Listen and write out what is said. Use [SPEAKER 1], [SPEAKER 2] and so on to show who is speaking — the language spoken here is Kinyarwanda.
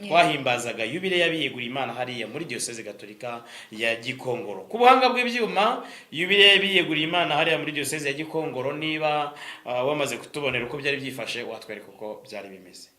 [SPEAKER 1] Twahimbazaga yubile y'abiyeguriye Imana hariya muri Diyoseze Gatolika ya Gikongoro. Ku buhanga bw'ibyuma, yubile y'abiyeguriye Imana hariya muri Diyoseze ya Gikongoro, niba wamaze kutubonera uko byari byifashe, watwereka uko byari bimeze.